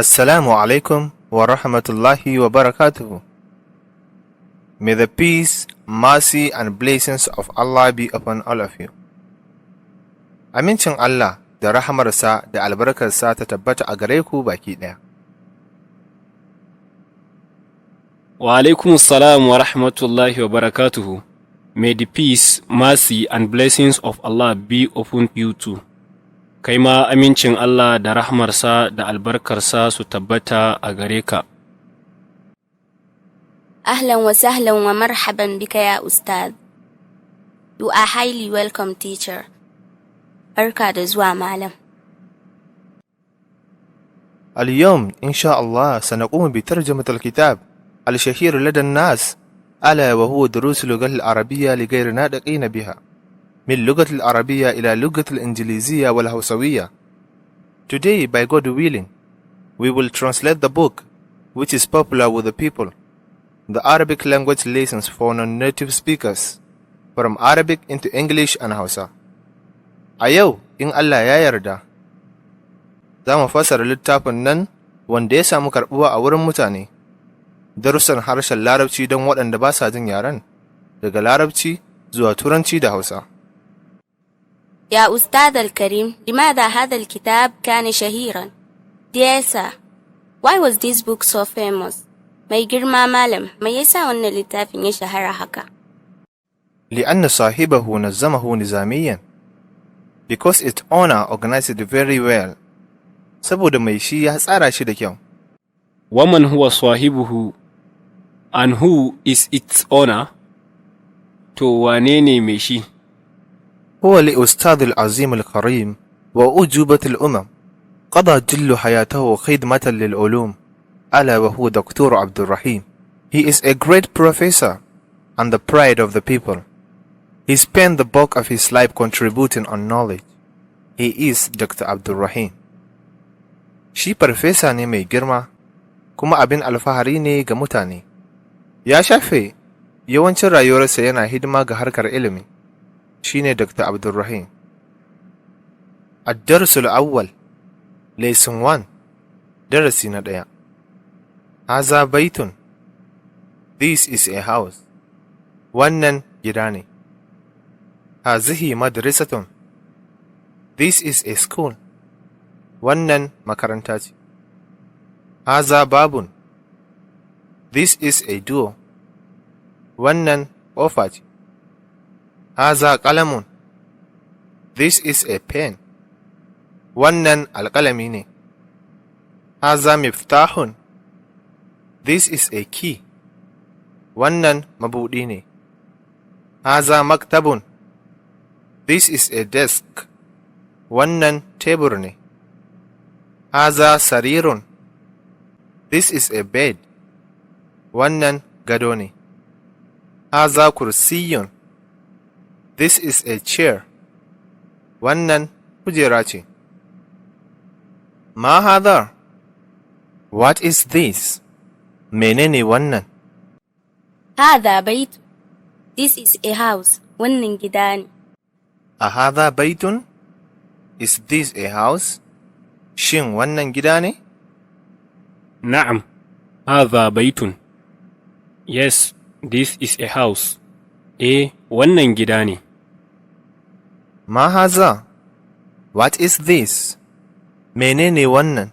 Assalamu alaikum wa rahmatullahi wa barakatuhu. May the peace, mercy, and blessings of Allah be upon all of you. Amincin Allah da rahamarsa da albarkarsa ta tabbata a gare ku baki ɗaya. Wa alaikum salam wa rahmatullahi wa barakatuhu. May the peace, mercy, and blessings of Allah be upon you too. Kai ma amincin Allah da rahmarsa da albarkarsa su tabbata a gare ka. أهلا وسهلا ومرحبا بك يا أستاذ. You are highly welcome, teacher. Barka da zuwa, malam. اليوم إن شاء الله سنقوم بترجمة الكتاب الشهير لدى الناس، ألا وهو دروس اللغة العربية لغير ناطقين بها، من اللغة العربية إلى اللغة الإنجليزية والهوسوية. Today, by God willing, we will translate the book, which is popular with the people, the Arabic language lessons for non-native speakers, from Arabic into English and Hausa. A yau, in Allah ya yarda, za mu fassara littafin nan wanda ya samu karɓuwa a wurin mutane, darussan harshen Larabci don waɗanda ba sa jin yaren, daga Larabci zuwa Turanci da Hausa. يا أستاذ الكريم، لماذا هذا الكتاب كان شهيرا؟ Dear sir, why was this book so famous? Mai girma malam, me yasa wannan littafin ya shahara haka? لأن صاحبه نظمه نظاميا. Because its owner organized it very well. Saboda mai shi ya tsara shi da kyau. ومن هو صاحبه and who is its owner? To, wane ne mai shi? هو الأستاذ العظيم الكريم وأعجوبة الأمم، قضى جل حياته خدمة للعلوم، ألا وهو دكتور عبد الرحيم. He is a great professor and the pride of the people. He spent the bulk of his life contributing on knowledge. He is Dr. Abdul Rahim. Shi farfesa ne mai girma, kuma abin alfahari ne ga mutane. Ya shafe yawancin rayuwarsa yana hidima ga harkar ilimi. Shi ne Dr. Abdul Rahim. الدرس الأول، Lesson 1، Darasi na ɗaya. هذا بيت. This is a house. Wannan gida ne. هذه مدرسة. This is a school. Wannan makaranta ce. هذا باب. This is a door. Wannan ƙofa ce. هذا قلم. This is a pen. Wannan alƙalami ne. هذا مفتاح. This is a key. Wannan mabuɗi ne. هذا مكتب. This is a desk. Wannan tebur ne. هذا سرير. This is a bed. Wannan gado ne. هذا كرسي. This is a chair. Wannan kujera ce. ما هذا؟ What is this? Menene wannan? هذا بيت. This is a house. Wannan gida ne. أهذا بيت؟ Is this a house? Shin wannan gida ne? نعم، هذا بيت. Yes, this is a house. Eh, wannan gida ne. ما هذا؟ What is this? Menene wannan?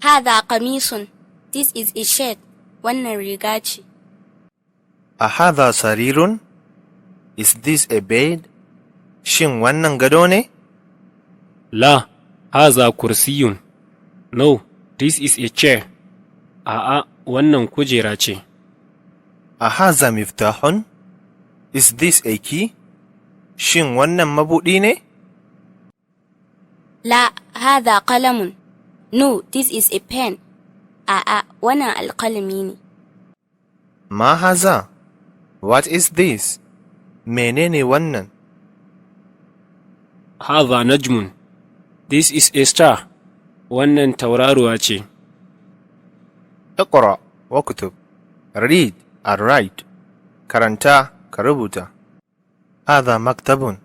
هذا قميص. This is a shirt. Wannan riga ce. أهذا سرير؟ Is this a bed? Shin wannan gado ne? لا، هذا كرسي. No, this is a chair. A'a, wannan kujera ce. أهذا مفتاح؟ Is this a key? Shin wannan mabuɗi ne? لا، هذا قلم. No, this is a pen. A'a, wannan alƙalami ne. ما هذا؟ What is this? Menene wannan? هذا نجم. This is a star. Wannan tauraruwa ce. اقرأ واكتب. Read and write. Karanta ka rubuta. هذا مكتب.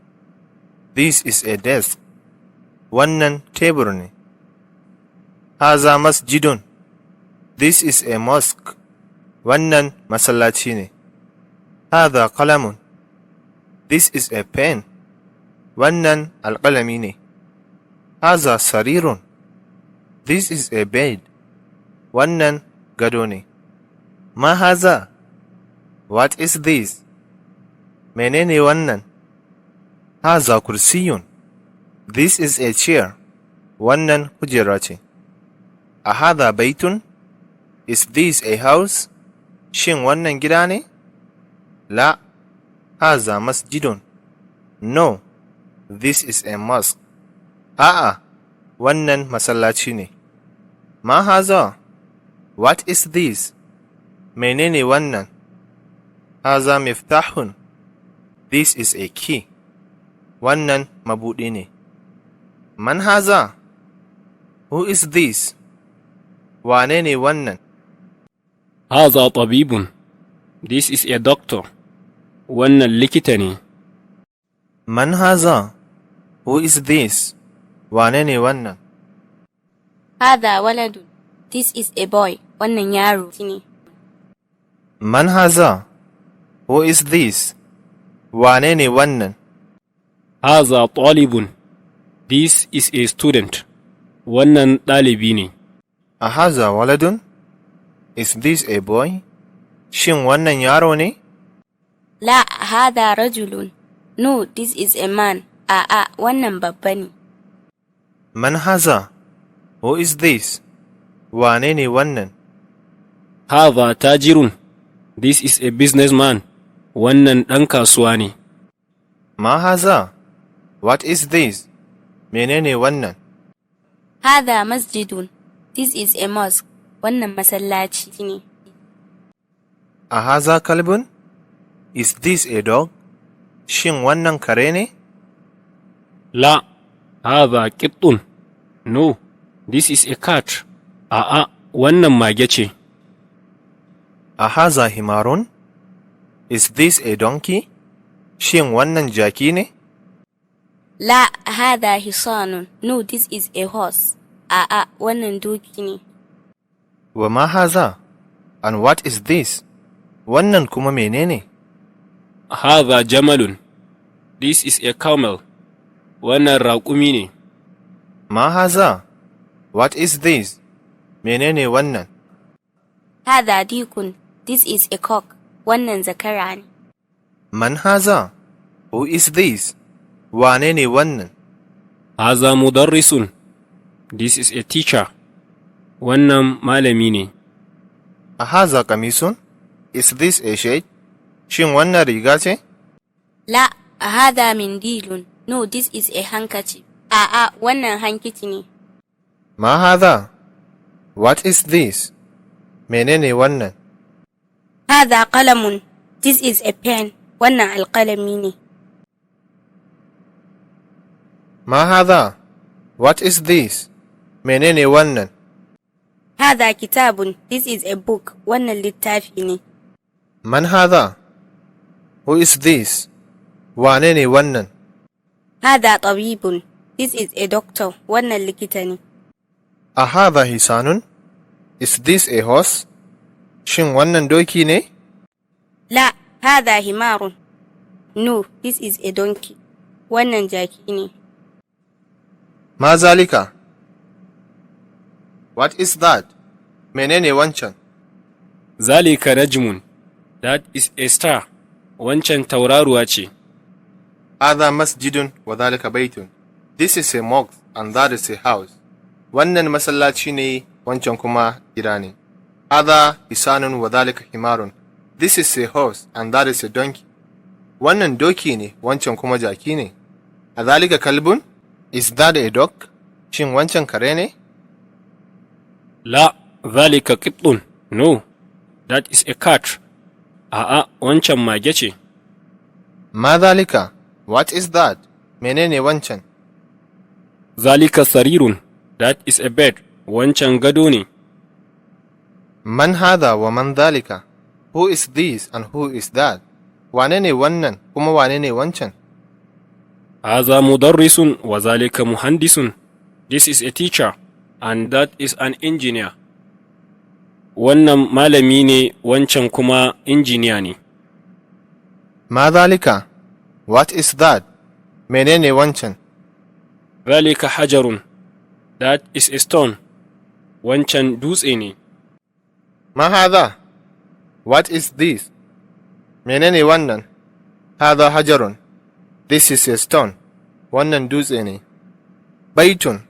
This is a desk. Wannan tebur ne. Haza masjidun. This is a mosque. Wannan masallaci ne. Haza qalamun. This is a pen. Wannan alƙalami ne. Haza sarirun. This is a bed. Wannan gado ne. Ma haza? What is this? Menene wannan? Haza kursiyun. This is a chair. Wannan kujera ce. A hadha baitun? Is this a house? Shin wannan gida ne? La, haza masjidun. No, this is a mosque. A'a, wannan masallaci ne. Ma haza? What is this? Menene wannan? Haza miftahun. This is a key. Wannan mabuɗi ne. Man haza? Who is this? Wane ne wannan? Haza tabibun. This is a doctor. Wannan likita ne. Man haza? Who is this? Wane ne wannan? Hadha waladun. This is a boy. Wannan yaro ne. Man haza? Who is this? Wane ne wannan? Haza talibun. This is a student. Wannan ɗalibi ne. A haza waladun? Is this a boy? Shin wannan yaro ne? La, hadha rajulun. No, this is a man. A'a, wannan babba ne. Man haza? Who is this? Wane ne wannan? Haza tajirun. This is a businessman. Wannan ɗan kasuwa ne. Ma haza? What is this? Menene wannan? Hadha masjidun. This is a mosque. Wannan masallaci ne. A haza kalbun? Is this a dog? Shin wannan kare ne? La, haza qittun. No, this is a cat. A'a, wannan mage ce. A haza himarun? Is this a donkey? Shin wannan jaki ne? La, hadha hisanun. No, this is a horse. A'a, wannan doki ne. Wa ma haza? And what is this? Wannan kuma menene? Haza jamalun. This is a camel. Wannan raƙumi ne. Ma haza? What is this? Menene wannan? Hadha dikun. This is a cock. Wannan zakara ne. Man haza? Who is this? Wane ne wannan? Haza mudarrisun. This is a teacher. Wannan malami ne. A haza kamisun? Is this a shirt? Shin wannan riga ce? La, hadha mindilun. No, this is a handkerchief. A'a, wannan hankici ne. Ma haza? What is this? Menene wannan? Hadha qalamun. This is a pen. Wannan alƙalami ne. Ma haza? What is this? Menene wannan? Hadha kitabun. This is a book. Wannan littafi ne. Man haza? Who is this? Wane ne wannan? Hadha tabibun. This is a doctor. Wannan likita ne. A hadha hisanun? Is this a horse? Shin wannan doki ne? La, hadha himarun. No, this is a donkey. Wannan jaki ne. Ma zalika? What is that? Menene wancan? Zalika najmun. That is a star. Wancan tauraruwa ce. Hadha masjidun wa zalika baitun. This is a mosque and that is a house. Wannan masallaci ne, wancan kuma gida ne. Hadha hisanun wa zalika himarun. This is a horse and that is a donkey. Wannan doki ne, wancan kuma jaki ne. A zalika kalbun? Is that a dog? Shin wancan kare ne? La, zalika qittun. No, that is a cat. A'a, wancan mage ce. Ma zalika? What is that? Menene wancan? Zalika sarirun. That is a bed. Wancan gado ne. Man hadha wa man zalika? Who is this and who is that? Wane ne wannan kuma wane ne wancan? Haza mudarrisun wa zalika muhandisun. This is a teacher And that is an engineer. Wannan malami ne, wancan kuma injiniya ne. ما ذلك؟ What is that? Menene wancan? ذلك حجر. That is a stone. Wancan dutse ne. ما هذا؟ What is this? Menene wannan? هذا حجر. This is a stone. Wannan dutse ne. بيتٌ,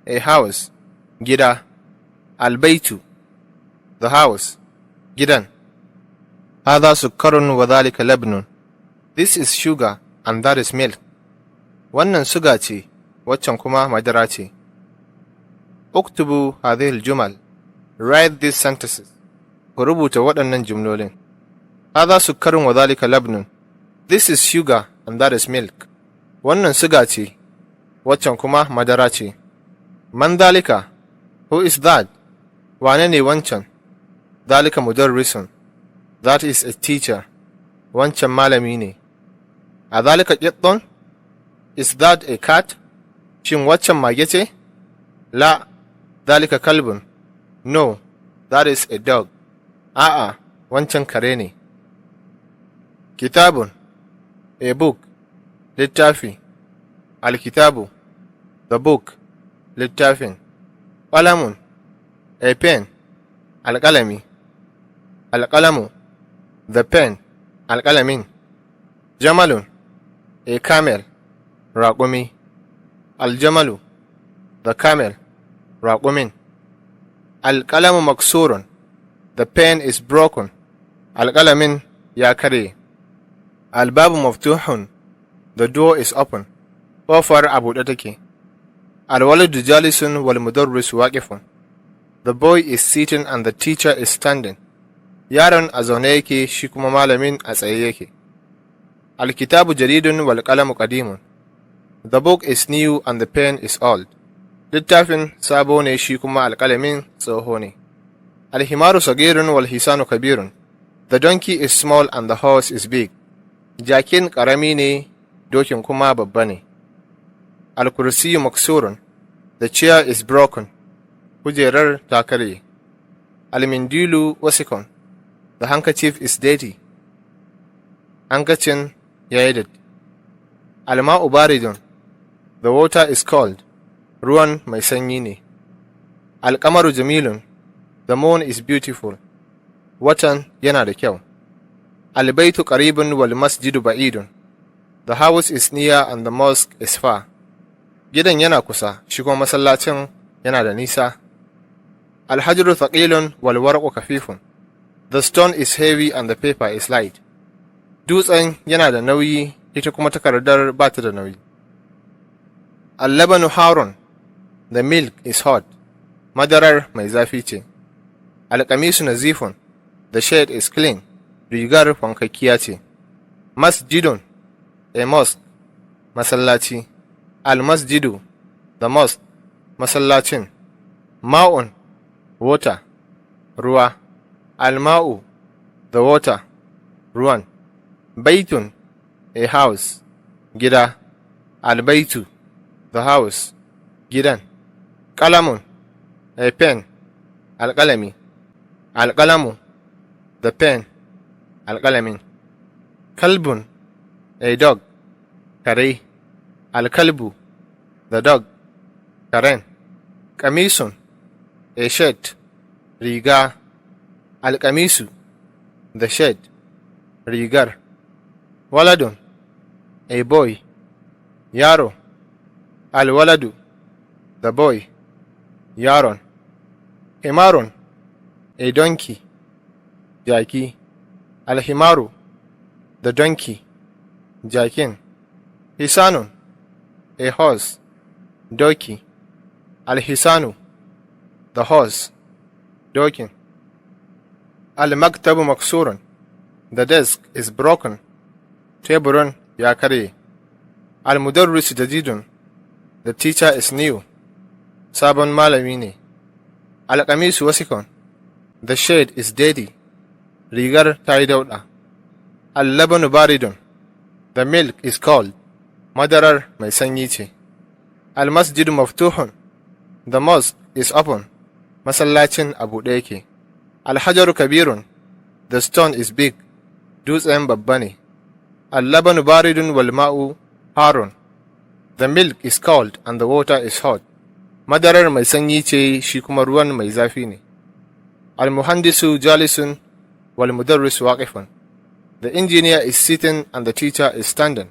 a house, gida. البيتُ, the house, gidan. هذا سكر وذلك لبن. This is sugar and that is milk. Wannan suga ce, waccan kuma madara ce. اكتبوا هذه الجمل. Write these sentences. Ku rubuta waɗannan jumlolin. هذا سكر وذلك لبن. This is sugar and that is milk. Wannan suga ce, waccan kuma madara ce. من ذلك؟ Who is that? Wane ne wancan? ذلك مدرسٌ. That is a teacher. Wancan malami ne. أذلك قطٌّ? Is that a cat? Shin waccan mage ce? لا، ذلك كلبٌ. No, that is a dog. A'a, wancan kare ne. كتابٌ, a book, littafi. الكتابُ, the book, littafin. قلمٌ, a pen, alƙalami. القلمُ, the pen, alƙalamin. جملٌ, a camel, raƙumi. الجملُ, the camel, raƙumin. القلمُ مكسورٌ, the pen is broken. Alƙalamin ya karye. البابُ مفتوحٌ, the door is open. Ƙofar a buɗe take. الولدُ جالسٌ والمدرسُ واقفٌ. The boy is sitting and the teacher is standing. Yaron a zaune yake, shi kuma malamin a tsaye yake. الكتابُ جديدٌ والقلمُ قديمٌ. The book is new and the pen is old. Littafin sabo ne, shi kuma alƙalamin tsoho ne. الحمارُ صغيرٌ والحصانُ كبيرٌ. The donkey is small and the horse is big. Jakin ƙarami ne, dokin kuma babba ne. الكرسيُّ مكسورٌ. The chair is broken. Kujerar ta karye. المنديلُ وسخٌ. The handkerchief is dirty. Hankacin ya yi datti. الماءُ باردٌ. The water is cold. Ruwan mai sanyi ne. القمرُ جميلٌ. The moon is beautiful. Watan yana da kyau. البيتُ قريبٌ والمسجدُ بعيدٌ. The house is near and the mosque is far. Gidan yana kusa, shi kuma masallacin yana da nisa. الحجرُ ثقيلٌ والورقُ خفيفٌ. The stone is heavy and the paper is light. Dutsen yana da nauyi, ita kuma takardar ba ta da nauyi. اللبنُ حارٌ. The milk is hot. Madarar mai zafi ce. القميصُ نظيفٌ. The shirt is clean. Rigar wankakkiya ce. مسجدٌ, a mosque, masallaci. المسجدُ, the mosque, masallacin. ماءٌ, water, ruwa. الماءُ, the water, ruwan. بيتٌ, a house, gida. البيتُ, the house, gidan. قلمٌ, a pen, alƙalami. القلمُ, the pen, alƙalamin. كلبٌ, a dog, kare. الكلبُ, the dog, karen. قميصٌ, a shirt, riga. القميصُ, the shirt, rigar. ولدٌ, a boy, yaro. الولدُ, the boy, yaron. حمارٌ, a donkey, jaki. الحمارُ, the donkey, jakin. حصانٌ, a horse, doki. الحصانُ, the horse, dokin. المكتبُ مكسورٌ. The desk is broken. Teburin ya karye. المدرسُ جديدٌ. The teacher is new. Sabon malami ne. القميصُ وسخٌ. The shirt is dirty. Rigar ta yi dauɗa. اللبنُ باردٌ. The milk is cold. Madarar mai sanyi ce. المسجدُ مفتوحٌ. The mosque is open. Masallacin a buɗe yake. الحجر كبير. The stone is big. Dutsen babba ne. اللبن بارد والماء حار. The milk is cold and the water is hot. Madarar mai sanyi ce, shi kuma ruwan mai zafi ne. المهندس جالس والمدرس واقف. The engineer is sitting and the teacher is standing.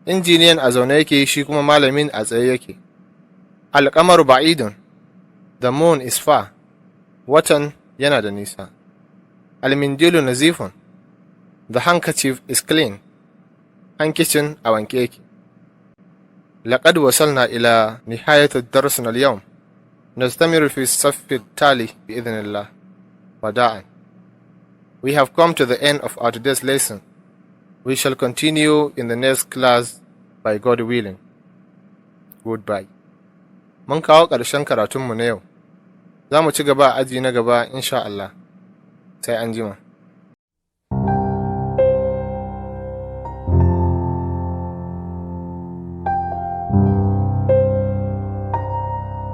Injiniyan a zaune yake, shi kuma malamin a tsaye yake. القمر بعيد. The moon is far. Watan yana da nisa. المنديل نظيف. The handkerchief is clean. Hankicin a wanke yake. لقد وصلنا إلى نهاية درسنا اليوم. نستمر في الصف التالي بإذن الله. وداعا. We have come to the end of our today's lesson. We shall continue in the next class by God willing. Goodbye. Mun kawo ƙarshen karatunmu na yau. Za mu ci gaba a aji na gaba insha Allah. Sai an jima.